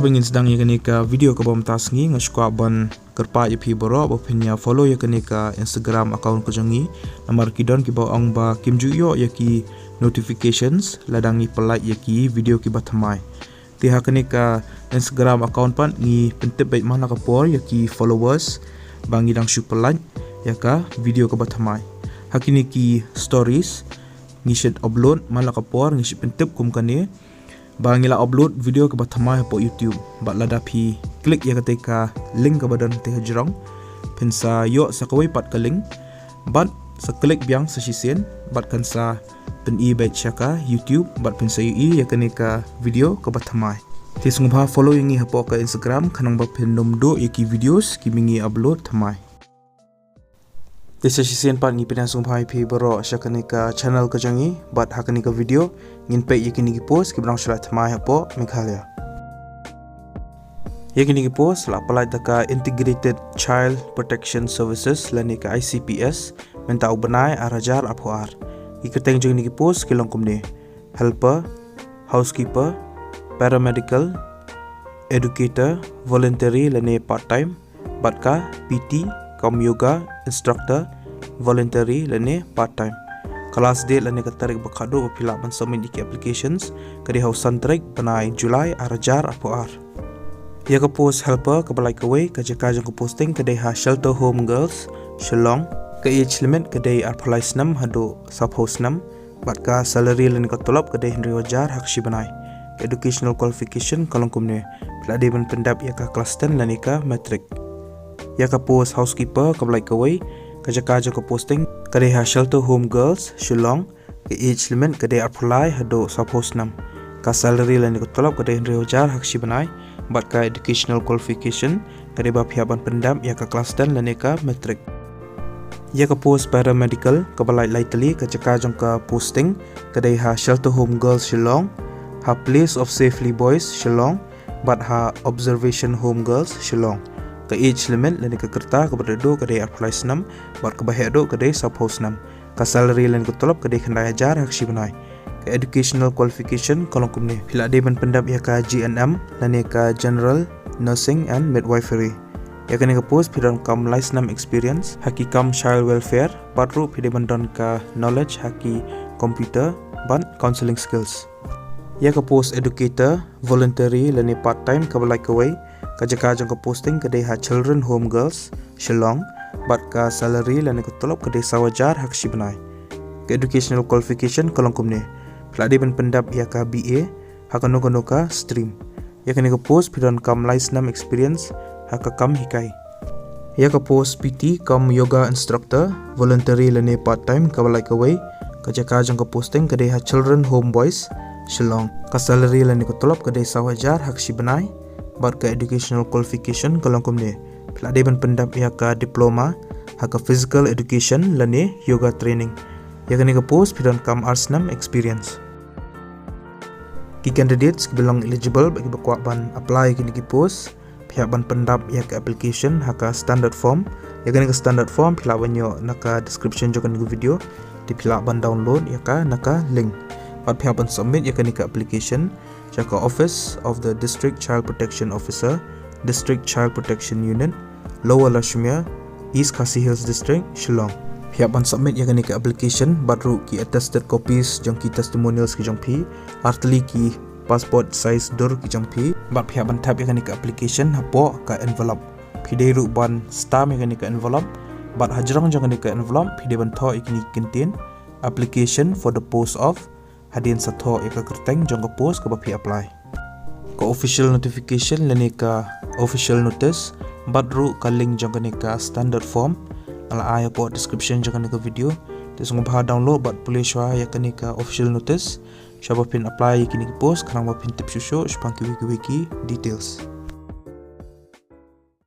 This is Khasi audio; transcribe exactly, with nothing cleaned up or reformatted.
Ngin sdang ïa kane ka video kaba mynta sngi, nga sngewkwah ban kyrpad ïa phi baroh ba phin ïa follow ïa kane ka Instagram account ka jong ngi. Namar ki don kiba ong ba kim ju ïoh ïa ki notifications lada ngi pynlait ïa ki video kiba thymmai. Te ha kane ka Instagram account pat ngi pyntip beit man la ka por ïa ki followers ba ngi dang shu pynlait ïa ka video kaba thymmai. Ha kine ki stories ngi shu upload man la ka por, ngi shu pyntip kum kane ba ngi la upload video kaba thymmai hapoh YouTube. Bad lada phi click ïa kata ka link kaba don te hajrong, phin sa ïoh sa kawei pat ka link, bad sa click biang sa shisien, bad kan sa pyni beit sha ka YouTube, bad phin sa ïohi ïa kane ka video kaba thymmai. Te sngewbha follow ïa ngi hapoh ka Instagram khnang ba phin nym duh ïa ki videos kiba ngi upload thymmai. Te sa shisien pat ngi pynïasngewbha ïa phi baroh sha kane ka channel ka jong ngi, bad ha kane ka video ngin peit ïa kine ki post kiba dang shu lait thymmai hapoh Meghalaya. Ïa kine ki post la pynlait da ka Integrated Child Protection Services lane ka I C P S mynta u bnai ar hajar arphew ar. Ki kyrteng jong kine ki post ki long kumne: helper, housekeeper, paramedical, educator, voluntary lane part time, bad ka P T cum yoga instructor, voluntary lane part time. Ka last date lane ka tarik ba khatduh ba phi lah ban submit ïa ki applications ka dei ha u san tarik bnai July ar hajar arphew ar. Ïa ka post helper kaba lait kawei, ka jaka jong ka posting ka dei ha Shelter Home Girls, Shillong. Ka age limit ka dei arphew lai snem haduh sawphew snem. Bad ka salary lane ka tulop ka dei hynriew hajar ha ka shi bnai. Ka educational qualification ka long kumne: phi la dei ban pyndep ïa ka class ten lane ka matric. Ïa ka post housekeeper kaba lait kawei, ka jaka jong ka posting ka dei ha Shelter Home Girls, Shillong. Ka age limit ka dei arphew lai haduh sawphew snem. Ka salary lane ka tulop ka dei hynriew hajar ha ka shi bnai. Bad ka educational qualification ka dei ba phi hap ban pyndep ïa ka class ten lane ka matric. Ïa ka post paramedical kaba lait lai tylli, ka jaka jong ka posting ka dei ha Shelter Home Girls, Shillong, ha Place of Safely Boys, Shillong, bad ha Observation Home Girls, Shillong. Ka age limit lane ka rta kaba dei duh ka dei arphew lai snem, bad kaba heh duh ka dei sawphew snem. Ka salary lane ka tulop ka dei khyndai hajar ha ka shi bnai. Ka educational qualification ka long kumne: phi la dei ban pyndep ïa ka G N M lane ka General Nursing and Midwifery. Ïa kane ka post phi donkam lai snem experience ha ki kam child welfare, bad ruh phi dei ban don ka knowledge ha ki computer bad counselling skills. Ïa ka post educator, voluntary lane part time kaba lait kawei, ka jaka jong ka posting ka dei ha Children Home Girls, Shillong, bad ka salary lane ka tulop ka dei saw hajar ha ka shi bnai. Ka educational qualification ka long kumne: phi la dei ban pyndep ïa ka B A ha kano kano ka stream. Ïa kane ka post phi donkam lai snem experience ha ka kam hikai. Ïa ka post P T cum yoga instructor, voluntary lane part time kaba lait kawei, ka jaka jong ka posting ka dei ha Children Home Boys, Shillong. Ka salary lane ka tulop ka dei saw hajar ha ka shi bnai. Bad ka educational qualification ka long kumne: phi la dei ban pyndep ïa ka diploma ha ka physical education lane yoga training. Ïa kane ka post phi donkam ar snem experience. Ki candidates kiba long eligible bad kiba kwah ban apply ïa kine ki post, phi hap ban pyndep ïa ka application ha ka standard form. Ïa kane ka standard form phi lah ban ïoh na ka description jong kane ka video. Te phi lah ban download ïa ka na ka link. Bad phi hap ban submit ïa kane ka application sha ka Office of the District Child Protection Officer, District Child Protection Unit, Lower Lashmere, East Khasi Hills District, Shillong. Phi hap ban submit ïa kane ka application bad ruh ki attested copies jong ki testimonials ki jong phi, ar tylli ki passport size dur ki jong phi, bad phi hap ban thep ïa kane ka application hapoh ka envelope. Phi dei ruh ban stamp ïa kane ka envelope, bad hajrong jong kane ka envelope phi dei ban thoh ïa kine ki kyntien: application for the post of, hadien sa thoh ïa ka kyrteng jong ka post kaba phi apply. Ka official notification lane ka official notice bad ruh ka link jong kane ka standard form nga la ai hapoh description jong kane ka video. Te sngewbha download bad pule shuwa ïa kane ka official notice shuwa ba phin apply ïa kine ki post, khnang ba phin tip shuh shuh shaphang kiwei kiwei ki details.